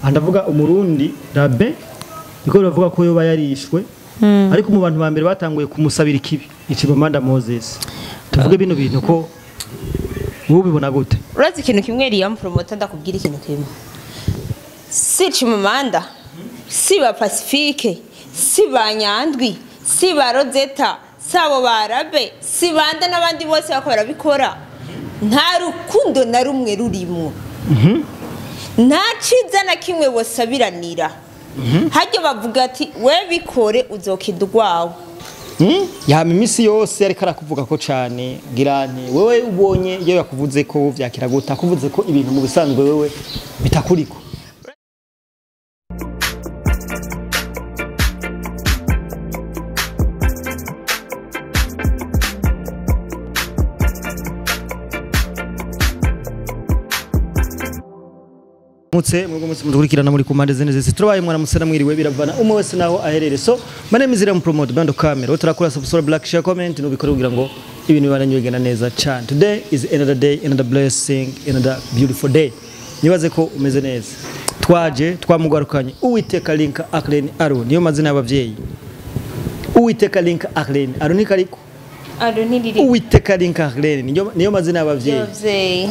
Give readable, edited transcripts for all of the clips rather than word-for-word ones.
Ndavuga umurundi Rabe niko bavuga ko yoba yarishwe, ariko mu bantu ba mbere batanguye kumusabira ikibi Chimamanda Moses. Tuvuge bino bintu ko ubibona gute? Urazi ikintu kimwe Liam Promoter, ndakubwira ikintu kimwe. Si Chimamanda, si ba Pacifique, si ba Nyandwi, si ba Rosetta, si abo ba Rabe, si banda n'abandi bose bako barabikora. Nta rukundo na rumwe rurimwo. Nta ciza na kimwe bosabiranira. Hajya bavuga ati we bikore uzokida urwawe. Yama imisi yose ariko arakuvuga ko cane ngira nti wewe ubonye iyo yakuvuze ko vyakira gute, akuvuze ko ibintu mu bisanzwe wewe bitakuriko. Mutse mwebwe mutse mudukurikirana muri ku mpande zene zese, turabaye mwaramutse namwiriwe, biravana umwe wese naho aherere. So my name is Liam Promoter Bando Camera, turakora subscribe, like, share, comment nubikore kugira ngo ibintu bibandanye bigenda neza cyane. Today is another day, another blessing, another beautiful day. Nibaze ko umeze neza. Twaje twamugarukanye Uwiteka Link Arlene Aro, niyo mazina y'abavyeyi. Uwiteka Link Arlene Aro ni kariko Aro ntiriri. Uwiteka Link Arlene niyo mazina y'abavyeyi. Y'abavyeyi.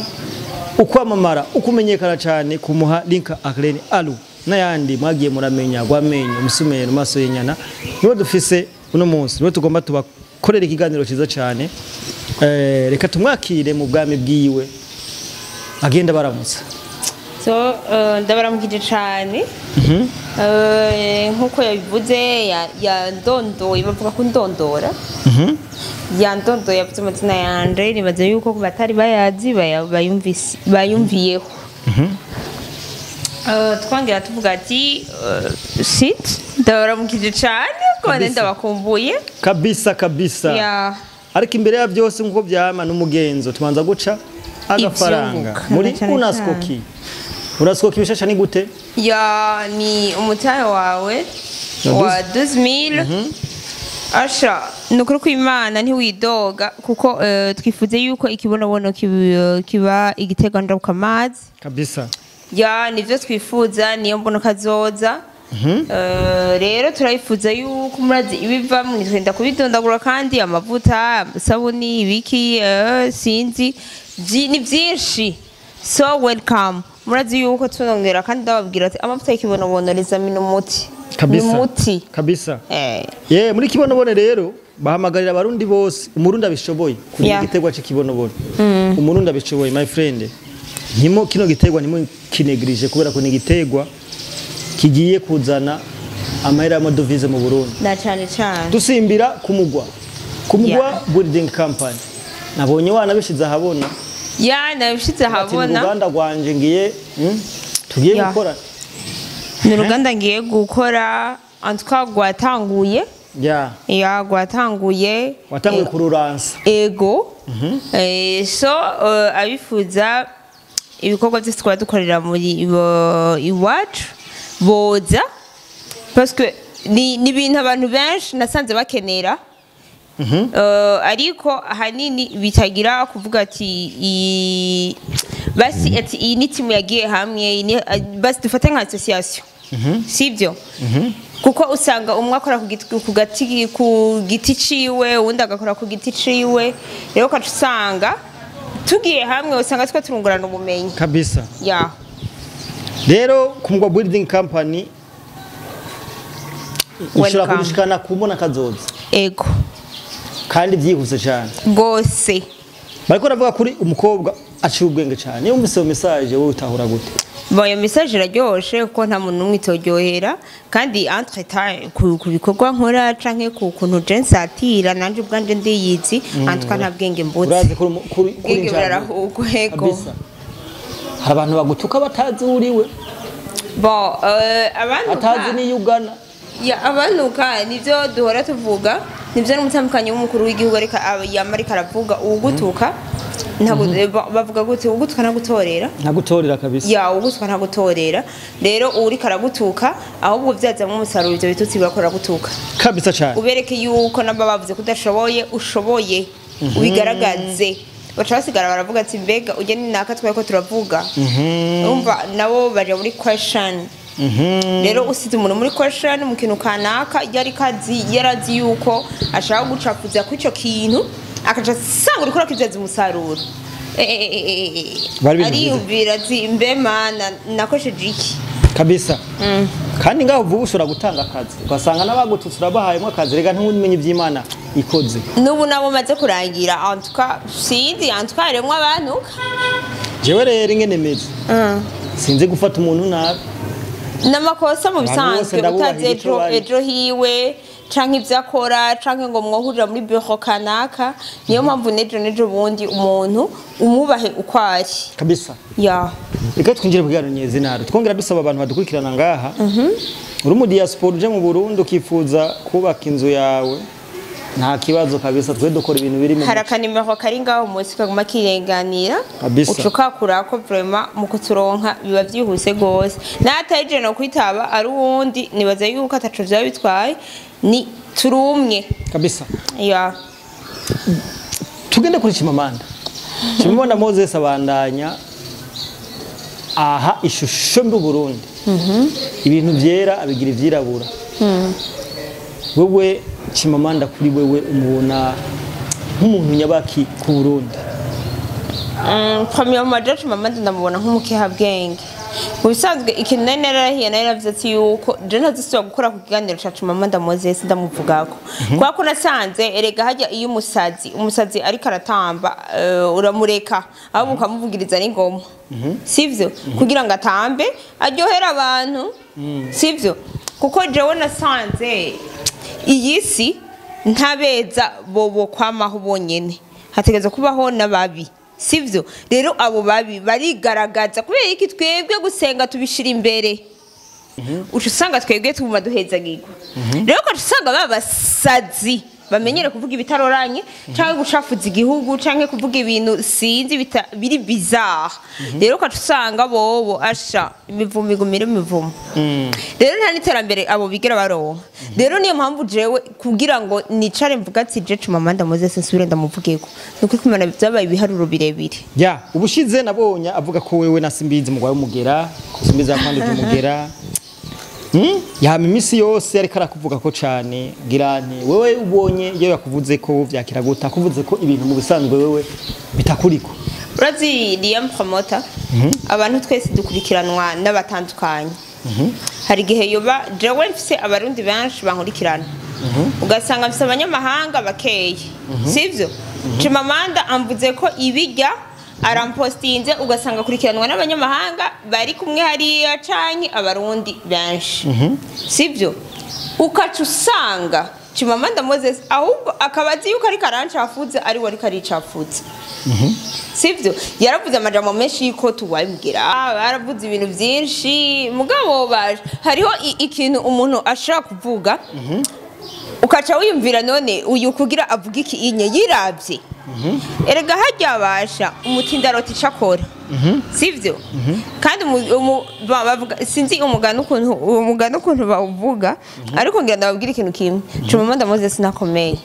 Ukwamamara ukumenyekana cyane kumuha Link Arlene Alu n'ayandi mwagiye muramenya gwamenyo umusumero maso y'inyana, niwo dufise uno munsi, niwo tugomba tubakorera ikiganiro cyiza cyane. Reka tumwakire mu bwami bwiwe agenda baramutsa. So ndabaramukije cyane. Nkuko yabivuze yandondoye, bavuga ko ndondora. Yandondoye yavuze amazina yanje, nibaze yuko batari bayazi bayumvise bayumviyeho. Twongera tuvuga ati shit, ndabaramukije cyane ko ndabakumbuye kabisa kabisa. Yeah. Ariko imbere ya byose nkuko byama n'umugenzo tubanza guca agafaranga muri Unaskoki. Unaskoki bishasha ni gute? Ya ni umutahe wawe wa 12000. Asha nukuri kw'Imana ntiwidoga kuko twifuze yuko ikibonobono kiba igitego ndabukamazi kabisa. Ya nivyo twifuza, niyo mbono kazoza. Rero turayifuza yuko murazi ibiva mwitwenda kubidondagura, kandi amavuta, sabuni, ibiki, sinzi ni byinshi. So welcome. Murazi yuko tunongera kandi ndababwira ati amavuta y'ikibonobono rizamina umuti. Kabisa. Umuti. Kabisa. Ye muri kibonobono rero bahamagarira abarundi bose, umurundi abishoboye kuri igiterwa cy'ikibonobono. Umurundi abishoboye my friend. Ntimo kino giterwa nimo kinegrije kubera ko ni igiterwa kigiye kuzana amahera y'amadovize mu Burundi. Na cyane cyane. Dusimbira kumugwa. Kumugwa Building Company. Nabonye wana bishize ahabona. Ya nabishize ahabona. Uruganda rwanje ngiye tugiye gukora. Ni uruganda ngiye gukora antwa gwatanguye. Ya. Ya gwatanguye. Watanguye kururansa. Ego. So abifuza ibikorwa byose twadukorera muri iwacu boza, parce que ni ibintu abantu benshi nasanze bakenera. Ariko ahanini bitagira kuvuga ati basi ati iyi ni timu yagiye hamwe, basi dufate nka association. Sibyo? Kuko usanga umwe akora ku giti ciwe, uwundi agakora ku giti ciwe, rero ukaca usanga tugiye hamwe usanga twe turungurana ubumenyi kabisa. Ya. Rero Kumugwa Building Company ushobora kubishikana kubona kazoza. Ego. Kandi byihuse cyane. Gose. Bariko ravuga kuri umukobwa aciye ubwenge cyane. Iyo umvise message wowe utahura gute? Bon, iyo message iraryoshe kuko nta muntu umwe itoryohera, kandi entre temps ku bikorwa nkora canke ku kuntu je nsatira nanje ubwanje ndiyizi, entre nta bwenge mbutse. Urazi kuri njye. Ego. Hari abantu bagutuka batazi uriwe. Bon, abantu atazi ni Uganda. Ya abanuka nivyo duhora tuvuga, nivyo n'umutambukanyi w'umukuru w'igihugu ariko yamarika aravuga ugutuka ntabwo bavuga gute, ugutuka ntagutorera. Ntagutorera kabisa. Ya ugutuka ntagutorera. Rero uri karagutuka ahubwo vyazamwe umusaruro ivyo bitutsi bakora gutuka. Kabisa cyane. Ubereke yuko namba bavuze kudashoboye ushoboye ubigaragaze. Baca basigara baravuga ati mbega ujye ni naka twari ko turavuga. Umva nabo baje muri question. Rero usize umuntu muri question mu kintu kanaka yari kazi, yarazi yuko ashaka gucafuza ku ico kintu, akaca asanga uriko urakivyaza umusaruro. Bari ibintu vyiza. Ariyumvira ati: "Mbe mana, nakosheje iki?" Kabisa. Kandi ngaho vuba ushobora gutanga akazi, ugasanga n'abagututse urabahayemo akazi. Rega ntumenye iby'Imana ikoze. N'ubu nabo maze kurangira, en tout cas sinzi, en tout cas harimwo abantu. Jewe rero ingene meze, sinzi gufata umuntu nabi. N'amakosa mu Abantu bose bisanzwe ndabubahira utazi ico ejo bari. Ejo hiwe canke ivyo akora, canke ngo mwohurira muri bureau kanaka. Niyo mpamvu nejo bundi umuntu umubahe uko ari. Kabisa. Ya. Reka twinjire ku kiganiro nyezinaro, twongera dusaba abantu badukurikirana ngaha. Uri mu diaspora uje mu Burundi ukifuza kubaka inzu yawe, nta kibazo kabisa, twe dukora ibintu biri mu Hari akanimero kari ngaho munsi kaguma kirenganira. Kabisa. Uca ukakurako, vraiment mu kuturonka biba vyihuse gose. N'atari je no kwitaba, ari uwundi, nibaza yuko ataco vyaba bitwaye, ni turumwe. Kabisa. Ya. Tugende kuri Chimamanda. Chimamanda Moses abandanya aha ishusho mbi Burundi, ibintu vyera abigira ivyirabura. Wewe Chimamanda, kuri wewe umubona nk'umuntu nyabaki ku Burundi? Premièrement, je Chimamanda ndamubona nk'umukehabwenge. Mu bisanzwe ikintu nari nararahiye, nari naravuze ati yuko je ntazisubira gukora ku kiganiro ca Chimamanda Moses ndamuvugako, kubera ko nasanze erega hajya iyo umusazi ariko aratamba, uramureka, ahubwo ukamuvugiriza n'ingoma, sivyo, kugira ngo atambe aryohere abantu, sivyo? Kuko jewe nasanze iyi si ntabeza bobo kwamaho bonyene, hategerezwa kubaho n'ababi, sivyo? Rero abo babi barigaragaza. Kubera iki? Twebwe gusenga tubishira imbere, uca usanga twebwe tuguma duhezagirwa. Rero ugaca usanga ba basazi bamenyere kuvuga ibitaroranye, canke gucafuza igihugu, canke kuvuga ibintu sinzi biri bizarre. Rero ugaca usanga bobo asha imivumo igumira imivumo. Rero nta n'iterambere abo bigera baronka. Rero niyo mpamvu jewe kugira ngo nicare mvuga ati je Chimamanda Moses nsubire ndamuvugeko, nukuri kumana byabaye ibiharuro birebire. Ya, ubushize nabonye avuga ko wewe na Simbizi mugwaye umugera, ko Simbizi yakwanduje umugera. Yama imisi yose ariko arakuvuga ko cane gira nti wewe ubonye iyo yakuvuze ko vyakira gute, akuvuze ko ibintu mu bisanzwe wewe bitakuriko? Urazi Liam Promoter, abantu twese dukurikiranwa n'abatandukanye. Hari igihe yoba jewe mfise abarundi benshi bankurikirana, ugasanga mfise abanyamahanga bakeyi, sivyo? Chimamanda amvuze ko ibijya arampostinze, ugasanga akurikiranwa n'abanyamahanga bari kumwe hariya canke abarundi benshi, sivyo? Ukaca usanga Chimamanda Moses ahubwo akaba azi yuko ariko arancafuza, ari we ariko aricafuza, sivyo? Yaravuze amajambo menshi yuko tuwabwira, baravuze ibintu byinshi. Mugabo baje hariho ikintu umuntu ashobora kuvuga ukaca wiyumvira: none uyu kugira avuge iki inye yiravye? Erega harya basha umutindaroti icakora, sivyo? Kandi bavuga, sinzi umugani ukuntu bawuvuga, ariko ngira ndababwira ikintu kimwe: Chimamanda Moses nakomeye,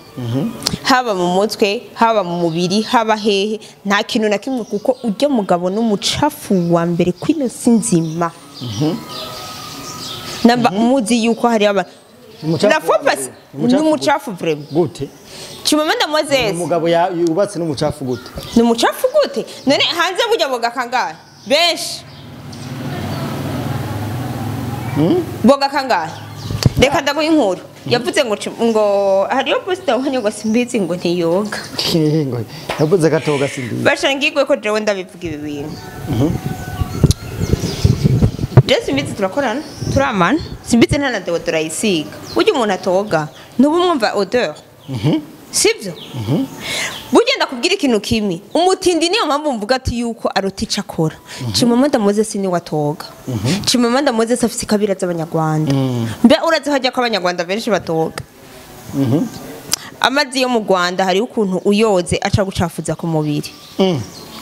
haba mu mutwe, haba mu mubiri, haba hehe, nta kintu na kimwe, kuko ujya mugabo n'umucafu wa mbere kwino si nzima. Namba muzi yuko hari abantu Umucafu la wa fois mbere. passée. Umucafu. N'umucafu vraiment. Gute? Chimamanda Moses. Umugabo yubatse n'umucafu gute? Ni umucafu gute? None hanze burya boga kangahe? Benshi boga kangahe? Reka ndaguha inkuru. Yavuze ngo ngo hariyo post wabonye ngo Simbizi ngo ntiyoga. Ngo yavuze gatoga Simbizi. Bashangirwe ko jewe ndabivuga ibi bintu. Je Simbizi turakorana, turamana. Simbizi nta na deodorant ayisiga. Burya umuntu atoga ntuba umwumva odeur, sivyo? Burya ndakubwira ikintu kimwe: umutindi, niyo mpamvu mvuga ati yuko aruta ico akora. Chimamanda Moses niwe atoga. Chimamanda Moses afise ikabira z'abanyarwanda. Mbe urazi hajya ko abanyarwanda benshi batoga? Amazi yo mu Rwanda hariho ukuntu uyoze aca gucafuza ku mubiri.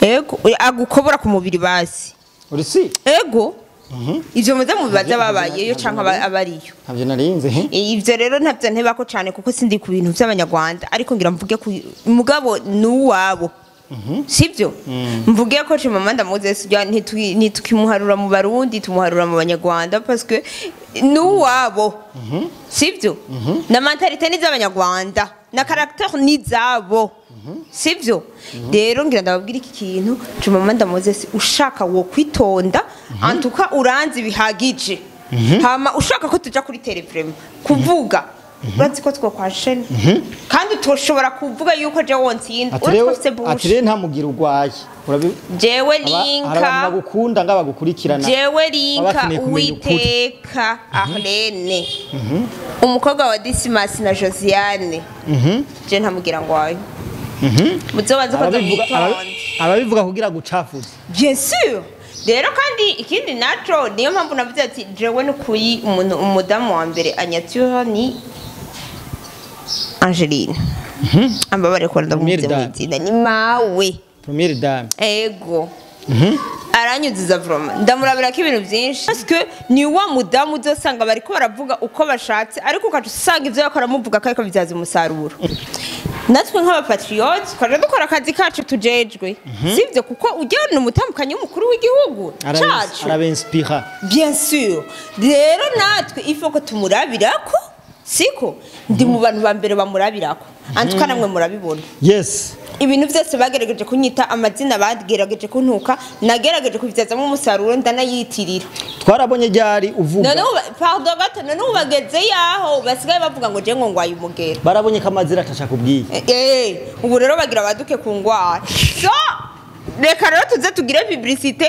Ego, agukobora ku mubiri basi. Uri si? Ego, ivyo muze mubibaze babayeyo canke abariyo. Ntabyo narinze he. Ivyo rero ntabyo ntebako cane, kuko sindi ku bintu vy'abanyarwanda, ariko ngira mvuge ku mugabo nuwabo. Sibyo? Mvuge ko Chimamanda Moses ntitukimuharura mu Barundi, tumuharura mu Banyarwanda parce que nuwabo. Sibyo? Na mentalité ni z'Abanyarwanda, na caractère ni zabo. Sibyo? Rero ngira ndababwira iki kintu, Chimamanda Moses ushaka wo kwitonda, en tout cas uranzi bihagije. Hama ushaka ko tuja kuri télé vraiment kuvuga, urazi ko twokwashene kandi tushobora kuvuga yuko je wonsinda, Ati rero ufise ati bushe. Rero nta mugira urwaye. Jewe Hari abantu linka bagukunda nga bagukurikirana. Jewe Baba linka bakeneye kumenya ukuri. Uwiteka Arlene, umukobwa wa Dismas na Josiane, je ntamugira ngo wayo muzobanze ko Ababivuga ndamwitonda. Ababivuga kugira gucafuza. Bien sûr. Rero kandi ikindi naco, niyo mpamvu navuze ati jewe nukuri umuntu umudamu wa mbere anyatura ni Angeline. Ambabare ko ndamuvuze Première dame. mu izina, ni mawe. Première dame. Ego, aranyuzuza vraiment, ndamurabira ko ibintu byinshi parce que ni wa mudamu uzosanga bariko baravuga uko bashatse, ariko ukaca usanga ivyo bakora muvuga ko ariko bibyaza umusaruro. Natwe nk'abapatriote twaje dukora akazi kacu tujejwe, sivyo? Kuko ujya ni umutambukanyi w'umukuru w'igihugu cacu. Arabinspira. Bien sûr. Rero natwe ifo ko tumurabirako, siko ndi mu bantu ba mbere bamurabirako antuka, namwe murabibona. Ibintu byose bagerageje kunyita amazina, bagerageje kuntuka, nagerageje kubibyazamo umusaruro, ndanayitirira. Twarabonye ryari uvuga. None ubu, pardon gato, none ubu bageze yaho basigaye bavuga ngo je ngo ngwaye umugera. Barabonye ko amazina atashakubwiye. Ubu rero bagira baduke ku ngwara. So reka rero tuze tugire publicité,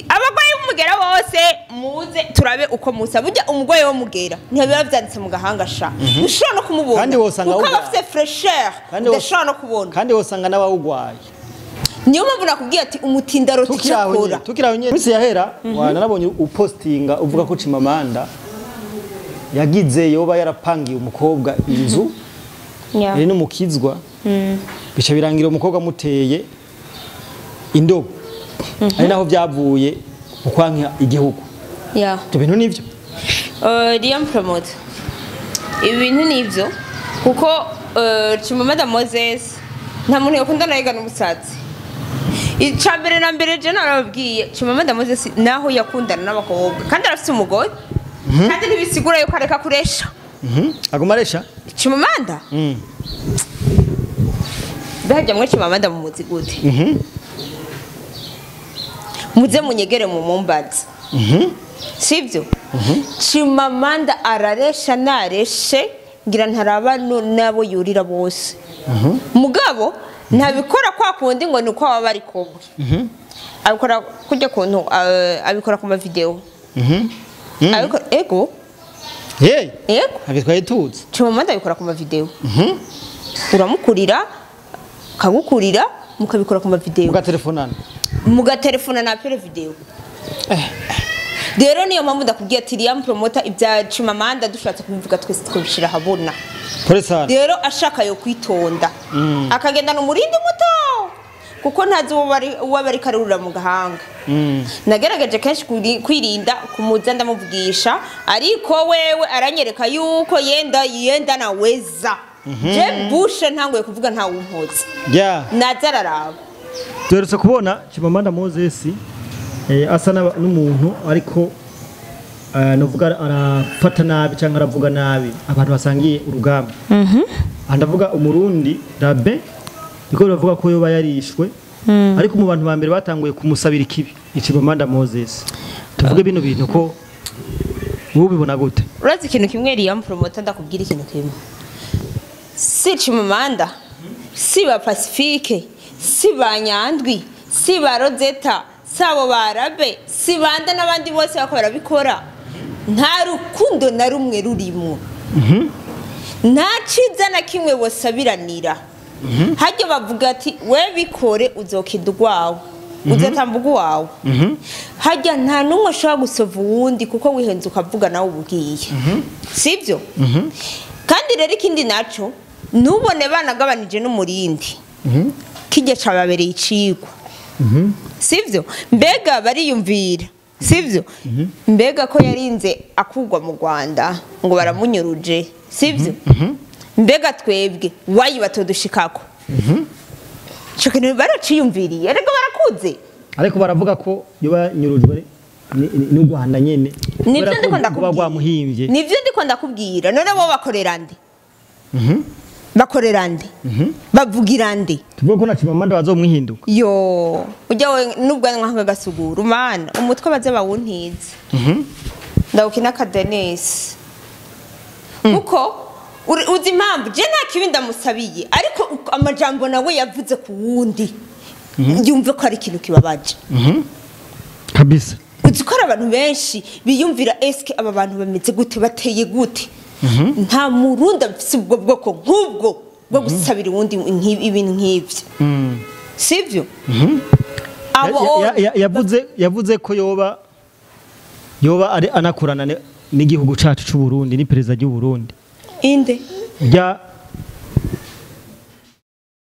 abarwayi b'umugera bose muze turabe uko musa. Burya umurwayi w'umugera ntibiba vyanditse mu gahanga sha, ushobora no kumubona Kandi wosanga kuko aba awugwaye. afise fraîcheur udashobora no kubona. Kandi wosanga n'abawugwaye. Niyo mpamvu nakubwiye ati umutindaro Tukiraho ticakora. nyene, tukiraho nyene, minsi yahera narabonye upostinga uvuga ko Chimamanda yagize yoba yarapangiye umukobwa inzu yari n'umukizwa, bica birangira umukobwa amuteye indobo, ari naho byavuye mu kwanka igihugu. Ibyo bintu nivyo? Liam Promote, ibi bintu nivyo, kuko Chimamanda Moses nta muntu yakundana yiga n'umusazi. Icya mbere na mbere, je narababwiye, Chimamanda Moses naho yakundana n'abakobwa kandi arafite umugore, kandi ntibisigura yuko areka kuresha. Aguma aresha. Chimamanda, mbega mwe Chimamanda mumuzi gute? Muze munyegere mu mumbazi, sibyo? Chimamanda araresha nareshe, ngira ntaraba n'abo yurira bose. Mugabo ntabikora kwa kundi ngo ni uko baba bari kumwe, abikora kujya kuntu abikora ku mavideo. Abikora, ego. Hey. Ego. Abitwaye tuzi. Chimamanda abikora ku mavideo. Uramukurira akagukurira, mukabikora ku mavideo. Mugatelefonana. Mugatelefona na appel vidéo. Rero niyo mpamvu ndakubwiye ati Liam Promoter, ibya Chimamanda dushatse kubivuga twese twabishira ahabona. Pole sana. Rero ashaka yo kwitonda, akagendana umurindi muto, kuko ntazi uwo bari karurira mu gahanga. Nagerageje kenshi kwirinda kumuza ndamuvugisha, ariko wewe aranyereka yuko yenda yenda naweza. Je bushe ntanguye kuvuga ntawumpoza. Naza araraba. Duherutse kubona Chimamanda Moses asa n'umuntu ariko novuga arafata nabi cyangwa aravuga nabi abantu basangiye urugamba. Aha ndavuga umurundi Rabe, niko bavuga ko yoba yarishwe, ariko mu bantu ba mbere batanguye kumusabira ikibi ni Chimamanda Moses. Tuvuge bino bintu ko wowe ubibona gute? Urazi ikintu kimwe, Liam Promoter, ndakubwira ikintu kimwe: si Chimamanda, si ba Pacifique, si ba Nyandwi, si ba Rosetta, si abo barabe, si banda n'abandi bose bako barabikora, nta rukundo na rumwe rurimwo, nta ciza na kimwe bosabiranira. Hajya bavuga ati we bikore uzokinda urwawe, uzotambuka uwawe. Hajya nta n'umwe ashobora gusova uwundi, kuko wihenze ukavuga nawe ubwiye, sibyo? Kandi rero ikindi naco, ntubone banagabanije n'umurindi, kijya cababereye icigwa, sivyo? Mbega bariyumvira, sivyo? Mbega ko yarinze akugwa mu Rwanda ngo baramunyuruje, sivyo? Mbega twebwe wayi batodushikako? Ico kintu baraciyumviriye, ariko barakuze. Ariko baravuga ko yoba nyurujwe n'u Rwanda nyene. Nivyo Kubera ko ndiko rwoba ndakubwira. rwamuhimbye. Nivyo ndiko ndakubwira. None bo bakorera nde? Bakorera nde? Bavugira nde? Tuvuge ko na Chimamanda bazomwihinduka. Yo, ujya we n'ubwanwa nk'agasugura umana umutwe baze bawuntize. Ndawukina akadenesi kuko uzi impamvu je nta kibi ndamusabiye, ariko amajambo nawe yavuze ku wundi yumve ko ari ikintu kibabaje. Kabisa. Uzi ko hari abantu benshi biyumvira: eske aba bantu bameze gute, bateye gute? Nta murundi afise ubwo bwoko nk'ubwo bwo gusabira uwundi ibintu nk'ivyo, sivyo? Abo Yavuze ko yoba ari anakorana n'igihugu cacu c'u Burundi, ni perezida ry'u Burundi. Inde? Rya